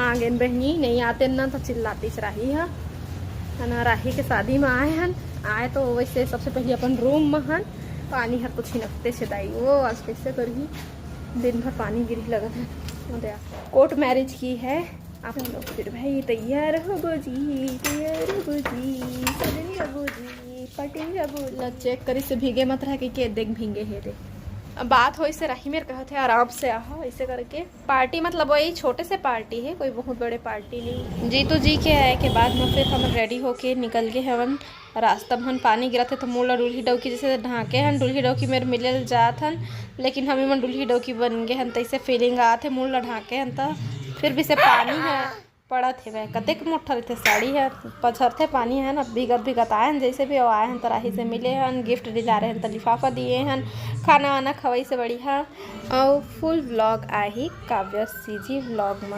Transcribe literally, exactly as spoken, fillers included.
Again बहिनी, नहीं आते ना तो चिल्लातीस राही ह। है ना, राही के शादी में आए हन, आए तो वैसे सबसे पहले अपन रूम में हन, पानी हर तो छिनकते से दाई, वो आज कैसे करही, दिन भर पानी गिरी लगत है। वो दे, कोर्ट मैरिज की है आप लोग। फिर भाई तैयार हो गो जी, तैयार हो गो जी, सजन जाबो जी, पटिन जाबो। ला चेक करी से भीगे मत रह के, के देख भीगे हे रे। अब बात हो इसे राही मेर कहत है आराम से आहा, इसे करके पार्टी, मतलब वही छोटे से पार्टी है, कोई बहुत बड़े पार्टी नहीं। जीतू जी के आए के बाद में फिर हम रेडी होके निकल गए हवन। रास्ता में पानी गिरत है तो मुँह ला डुलही डौकी जैसे ढांके हन, डुलही डौकी मेर मिले ल जात हन, लेकिन हम मन डुलही डौकी बन गए हन, तैसे फीलिंग आत है, मुँह ला ढांके हन त फिर भी से पानी है पड़त हेवय। कतेक मोट्ठा रहिथे साड़ी ह, पछरथे पानी ह ना, भीगत भीगत आए हन, जैसे भी आए हन त राही से मिले हन, गिफ्ट दिला रहे हन त लिफाफा दिए हन, खाना वाना खवाई से बढ़िया। अउ फुल व्लॉग आही काव्य सीजी व्लॉग म।